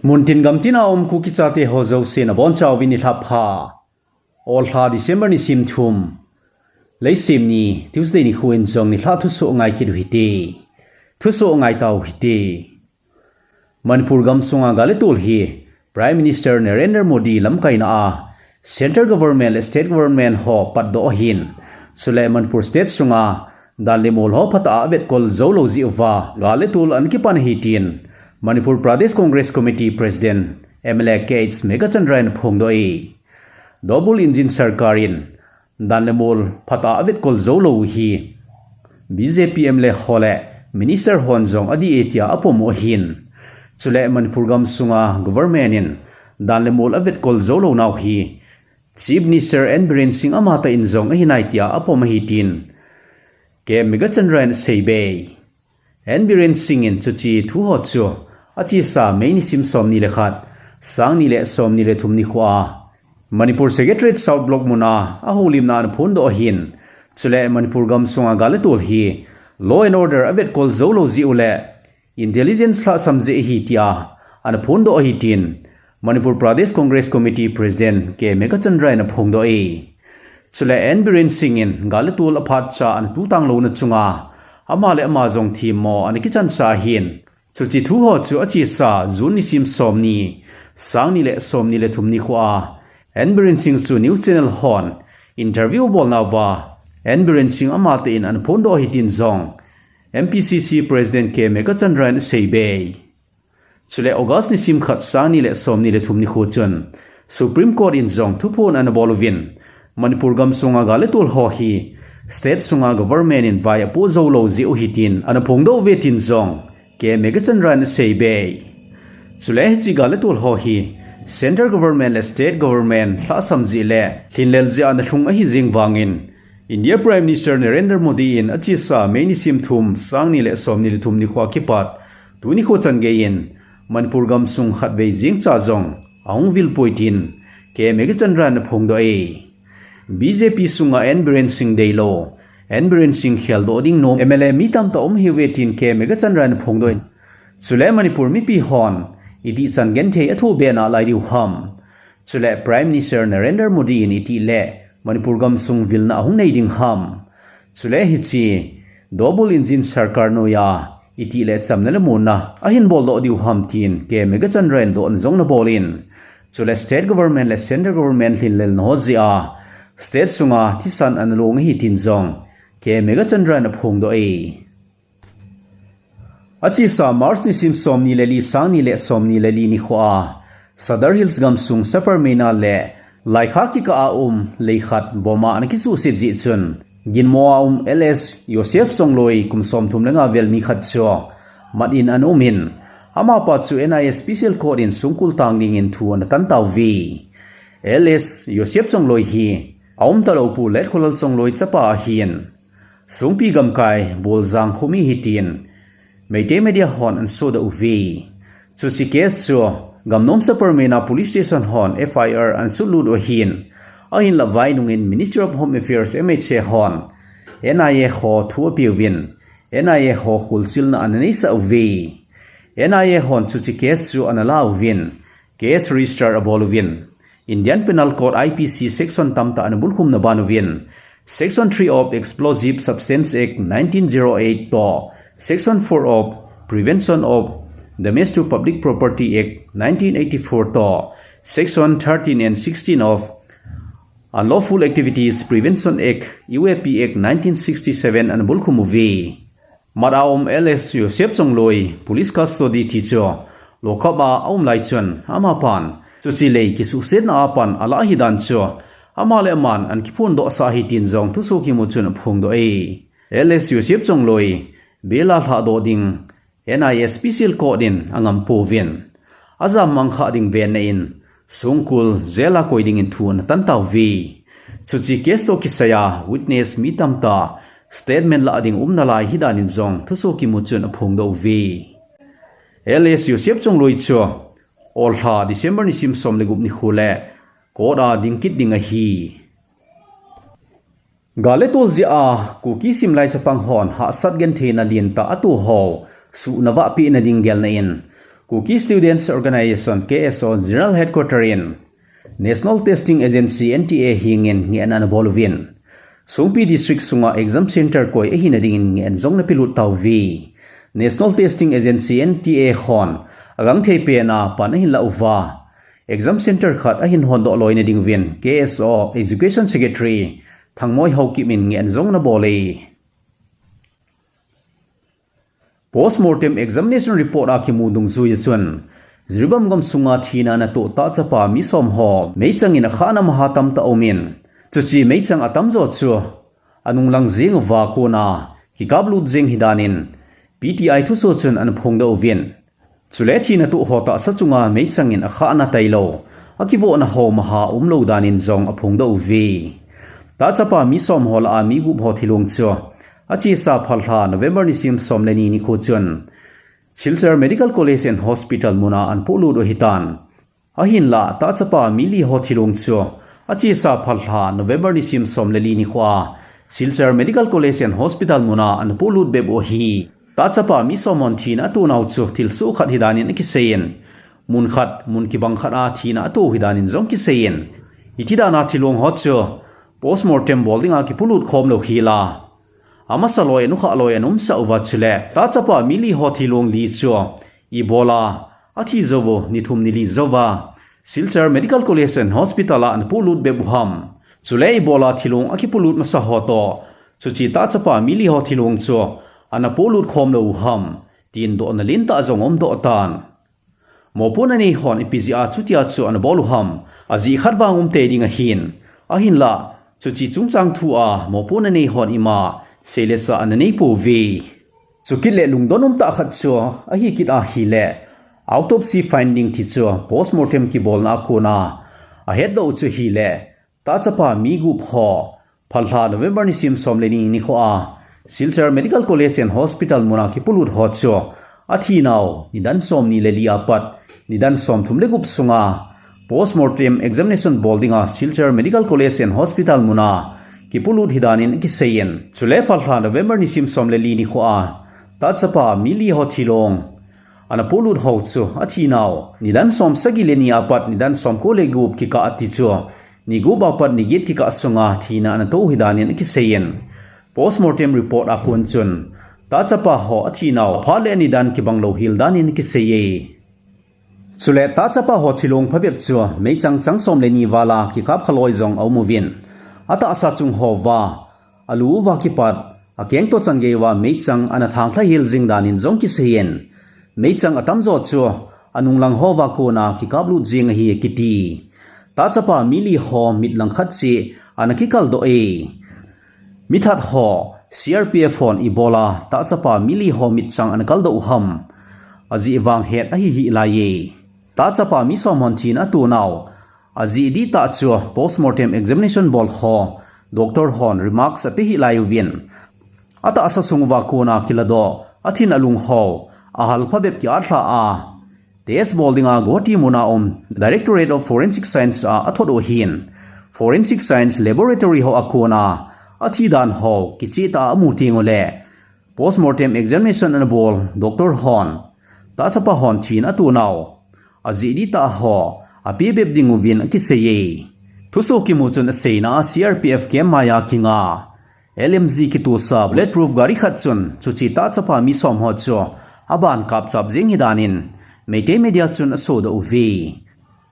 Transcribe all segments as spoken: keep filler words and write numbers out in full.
Muntin gamtin a um Kuki chate ho jouse nabonchauvin nilhah pha. Olha December nisim thum, Leisim ni, Tuesday nikho in jong nilhah thusoh ngai kit u hite. Thusoh ngai tau hite. Manipur gamsunga gal le tol hi Prime Minister Narendra Modi lamkaina a Central Government le State Government ho patdoh ahin, chule Manipur State sunga dan le mol ho phatah a avetkol jou lou jeh uva gal le tol ana kipan ahi tin Manipur Pradesh Congress Committee President M L A K H Meghachandra in aphongdoh e. Double engine sarkar in dan le mol phatah a avetkol jou lou hi B J P M L A ho le minister hon jong adih e tia apom u ahin. Chule Manipur gamsunga government in dan le mol avetkol jou lou nau hi Chief Minister N Biren Singh amatah in jong ahi nai tia apom ahi tin K Meghachandra in asei bei. N Biren Singh in chuche thu ho chu achesa May nisim somni le khat, sangni le somni le thum nikho a Manipur Secretariat South Block muna ahoulimna ana phondoh ahin. Chule Manipur gamsunga gal le tol hi law and order avetkol jou lou jeh u le intelligence lhahsam jeh ahi tia ana phondoh ahi tin Manipur Pradesh Congress Committee President K Meghachandra in aphongdoh e. Chule N Biren Singh in gal le tol aphatcha ana tutang louna chunga ama le ama jong themmo ana kichansah ahin. Chuche thu ho chu achesa June nisim somni, sangni le somni le thum nikho a N Biren Singh chu news channel hon interview abolnauva N Biren Singh amatah in ana phondoh ahi tin jong M P C C President K Meghachandra in asei bei. Chule August nisim khat, sangni le somni le thum nikho chun Supreme Court in jong thuphon ana bol uvin, Manipur gamsunga gal le tol ho hi state sunga government in vai apoh jou lou jeh u ahi tin ana phongdoh uve tin jong K Meghachandra in asei bei. Chule hiche gal le tol ho hi central government le state government lhahsam jeh le lhinlel jeh a ana lhung ahi jeng vangin, India Prime Minister Narendra Modi in achesa May nisim thum, sangni le somni le thum nikho a kipat tuni kho chan geiyin Manipur gamsung khatvei jengcha jong ahung vil poi tin K Meghachandra in aphongdoh e. B J P sunga N Biren Singh deilou, N Biren Singh kheldoh ding nom M L A mi tamtah um ahiuve tin K Meghachandra in aphongdoh in, chule Manipur mipi hon itih chan genthei athoh be nalai diu ham. Chule Prime Minister Narendra Modi in itih le Manipur gamsung vilna ahung nei ding ham. Chule hiche double engine sarkar noiya itih le chamna le muonna ahin boldoh diu ham tin K Meghachandra in dohna jong ana bol in, chule state government le central government lhinlelna ho jeh a state sunga thisan ana long ahi tin jong K Meghachandra in aphongdoh e. Achesa March nisim somni le li, sangni le somni le li nikho a Sadar Hills gamsung Sapermeina le Laikha kikah a um lei khat bomb a ana kisuhset jeh chun ginmo a um L S Joseph Chongloi kum somthum le nga vel mi khat chu mat in ana um in, amapa chu N I A Special Court in songkul tang dingin thu ana tan tauve. L S Joseph Chongloi hi aumtalou Pu Letkholal Chongloi chapa ahin, Songpi gamkai Boljang khomi ahi tin Meitei media hon ana sodoh uve. Chuche case chu Gamnom Sapermeina Police Station hon F I R ana sutlut u ahin, ahinla vai nungin Ministry of Home Affairs, M H A hon N I A ho thu apeuvin, N I A ho kholchilna ana neisah uve. N I A hon chuche case chu ana la uvin, case register abol uvin, Indian Penal Code, I P C, section tamtah ana bulkhumna ban uvin, Section three of Explosive Substance Act nineteen zero eight toh, Section four of Prevention of Damage to Public Property Act nineteen eighty-four toh, Section thirteen and sixteen of Unlawful Activities Prevention Act, U A P Act nineteen sixty-seven ana bulkhum uve. Mat a um L S Joseph Chongloi police custody thi chu lockup a aum lai chun amapan chuche lei kisuhsetna a pan alah ahi dan chu ama le aman ana kiphondohsah ahi tin jong thusoh kimu chun aphongdoh e. L S Joseph Chongloi bail a lhahdoh ding N I A Special Court in angam pouvin, ajam mangkha ding venna in songkul jail a koi dingin thu ana tan tauve. Chuche case toh kisaiya witness mi tamtah statement lah ding umna lai ahi danin jong thusoh kimu chun aphongdoh uve. L S Joseph Chongloi chu olha December nisim som le gup nikho le court a ding kit ding ahi. Gal le tol jeh a Kuki simlai chapang hon hahsat gentheina lentah atoh ho suhnat vahpehna ding gelna in Kuki Students Organization, K S O, General Headquarter in National Testing Agency, N T A hengin ngehna ana bol uvin, Songpi District sunga exam center koi ahina dingin ngehna jong ana pelut tauve. National Testing Agency, N T A hon agangthei pena pan ahin la uva, exam center khat ahin hondoh loina dinguvin K S O Education Secretary Thangmoi Haokip in ngehna jong ana bol e. Postmortem examination report a kimu dungjui a chun, Jiribam gamsunga thina ana toh tah chapa mi som ho meichang in akhahna maha tamtah aumin, chuche meichang atamjo chu anunglang jing uva kona kikaplut jing ahi danin P T I thusoh chun ana phongdoh uvin. Chule thina toh ho tahsa chunga meichang in akhahna tailou, akivohna ho maha umlou danin jong aphongdoh uve. Tah chapa mi som ho lah a mi gup ho thilong chu achesa phalha November nisim som le ni nikho chun Silchar Medical College and Hospital muna ana polut u ahitan. Ahinlah, tah chapa mi li ho thilong chu achesa phalha November nisim som le li nikhoa Silchar Medical College and Hospital muna ana polut bep u ahi. Tah chapa mi som hon thina atonau chu thilsoh khat ahi danin akiseiyin, mun khat, mun kibang khat a thina ato ahi danin jong kiseiyin, iti dana thilong ho chu postmortem bol dinga kipolut khom lou hela, amasa loi, anukha loi ana umsah uva chule tah chapa mi li ho thilong li chu ibola athi jou u ni thum ni li jouva Silchar Medical College and Hospital a ana polut bep u ham. Chule ibola thilong akipolut masa ho toh, chuche tah chapa mi li ho thilong chu ana polut khom lou u ham, tin dohna lentah jong umdoh tan. Mopohna nei hon ipi jeh a chutia chu ana bol u ham, ajeh khat vang um tei ding ahin. Ahinlah, chuche chungchang thua mopohna nei hon ima seilesa ana nei pouve. Chukit le lungdon umtah khat chu ahi kit ahile, autopsy finding ti chu postmortem kibolna a kona ahetdoh u chu ahile, tah chapa mi gup ho phalha November nisim som le ni nikhoa Silchar Medical College and Hospital muna kipolut ho chu athinau nidan som ni le li apat nidan som thum le gup sunga postmortem examination bol dinga Silchar Medical College and Hospital muna kipolut ahi danin akiseiyin. Chule phalha November nisim som le li nikhoa tah chapa mi li ho thilong ana polut ho chu athinau nidan som sagi le ni apat nidan som ko le gup kikah ati chu ni gup apat ni get kikah sunga thina ana to u ahi danin akiseiyin. Postmortem report a kon chun tah chapa ho athinau phat le nidan kibang lou hel danin akiseiye. Chule tah chapa ho thilong phabep chu meichang chang som le ni vala kikap khaloi jong aum uvin, atahsa chung hoa alu uva kipat akeng toh chan geiya meichang ana thang lha hel jing danin jong kiseiyin, meichang atamjo chu anunglang hoa kona kikaplut jing ahi akiti. Tah chapa mi li ho mit langkhat cheh ana kikaldoh e. Mi that ho C R P F hon ibola tah chapa mi li ho mitchang ana kaldoh u ham, ajeh vang het ahi hih laiye. Tah chapa mi som hon thina atonau ajeh dihtah chu postmortem examination bol ho doctor hon remarks ape hih lai uvin, atahsa sung uva kona kiladoh athin alung ho ahal phabep kiat lha a test bol dinga Guwahati muna um Directorate of Forensic Science a athot u ahin, Forensic Science Laboratory hoa kona athi dan ho kichehtah a amu teng uleh postmortem examination ana bol doctor hon tah chapa hon thina atonau ajeh dihtah ho ape bep ding uvin akiseiye. Thusoh kimu chun aseina a C R P F camp maiya kinga L M G kitohsa bulletproof gari khat chun chuche tah chapa mi som ho chu aban kapchap jing ahi danin Meitei media chun asodoh uve.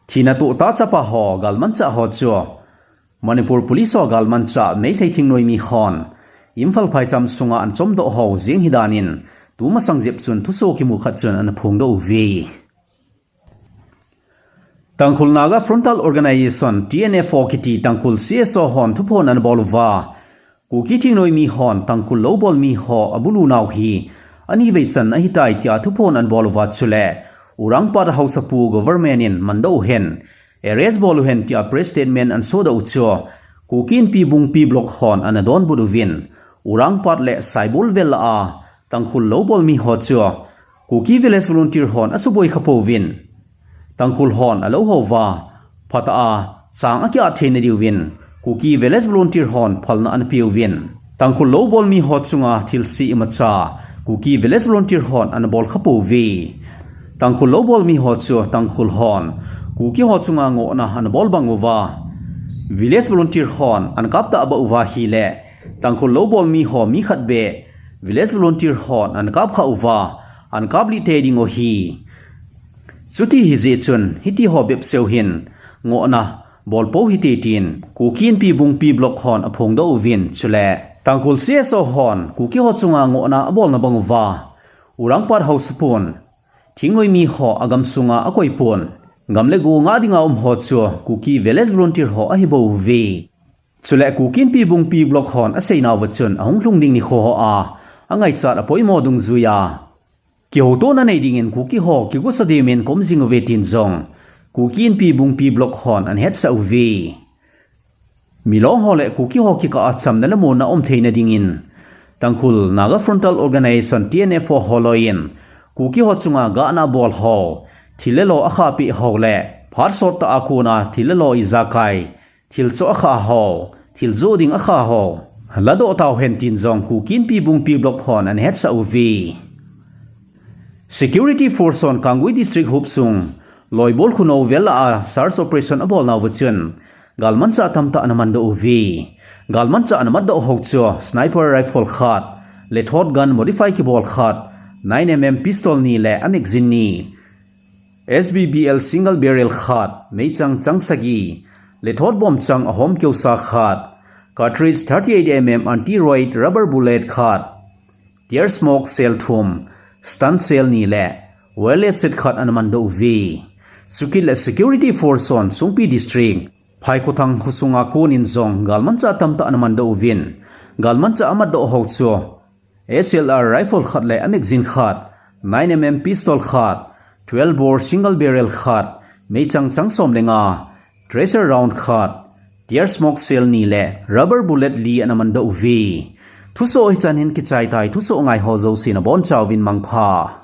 Thina toh tah chapa ho galmanchah ho chu Manipur Police ho galmanchah Meitei thingnoimi hon Imphal phaicham sunga ana chomdoh ho jing ahi danin tumasang jep chun thusoh kimu khat chun ana phongdoh uve. Tangkhul Naga Frontal Organization, T N F O kiti Tangkhul C S O hon thuphon ana bol uva, Kuki thingnoimi hon Tangkhul loubol mi ho abulu nau hi ani vei channa ahitai tia thuphon ana bol uva chule Urangpat haosapu government in mandoh uhen, arrest bol uhen tia press statement ana sodoh u chu Kuki Inpi Bungpi Block hon ana donbut uvin, Urangpat le Saibol vel a Tangkhul loubol mi ho chu Kuki Village Volunteer hon asuboi kha pouvin, Tangkhul hon alou houva phatah a chang akiat theina diuvin Kuki Village Volunteer hon phalna ana peuvin, Tangkhul loubol mi ho chunga thilse imacha Kuki Village Volunteer hon ana bol kha pouve. Tangkhul loubol mi ho chu Tangkhul hon Kuki ho chunga ngohna ana bol bang uva, Village Volunteer hon ana kap tah bang uva ahileh, Tangkhul loubol mi ho mi khat beh Village Volunteer hon ana kap kha uva, ana kap lih tei ding u ahi. Chuti ahi jeh chun hiti ho bep seh u hin ngohna bol pou hite tin Kuki Inpi Bungpi Block hon aphongdoh uvin, chuleh Tangkhul C S O hon Kuki ho chunga ngohna abolna bang uva, Urangpat Haosapun, thingnoi mi ho agam sunga akoipon, gam le go ngah dinga um ho chu Kuki Village Volunteer ho ahi bou uve. Chuleh Kuki Inpi Bungpi Block hon aseinauva chun ahung lhung ding nikho hoa angaichat apoimo dungjuiya kihoutona nei dingin Kuki ho kigosa dimin kaum jing uve tin jong Kuki Inpi Bungpi Block hon ana hetsah uve. Milong ho le Kuki ho kikah a chamna le muonna um theina dingin Tangkhul Naga Frontal Organization, T N F ho holoi in Kuki ho chunga gahna abol ho, thil le lo akhahpeh ho le phat sottah a kona thil le lo ijakai, thil choh akhah ho, thil joh ding akhah ho ladoh tauhen tin jong Kuki Inpi Bungpi Block hon ana hetsah uve. Security Force hon Kangui District huop sung Loibol Khunou vel lah a search operation abolnauva chun galmanchah tamtah ana mandoh uve. Galmanchah ana matdoh ho chu sniper rifle khat, lethot gun modify kibol khat, nine M M pistol ni le amagazine ni, S B B L single barrel khat, meichang chang sagi, lethot bomb chang ahom keusa khat, cartridge thirty-eight M M anti-riot rubber bullet khat, tear smoke shell thum, stun shell ni le wireless set khat ana mandoh uve. Chukit le Security Force hon Songpi District Phaikhothang khosunga konin jong galmanchah tamtah ana mandoh uvin, galmanchah amatdoh ho chu S L R rifle khat le amagazine khat, nine M M pistol khat, twelve bore single barrel khat, meichang chang som le nga, tracer round khat, tear smoke shell ni le rubber bullet li ana mandoh uve. Thusoh hichan hin kichai tai, thusoh ngai ho jousen abonchauvin mangpha.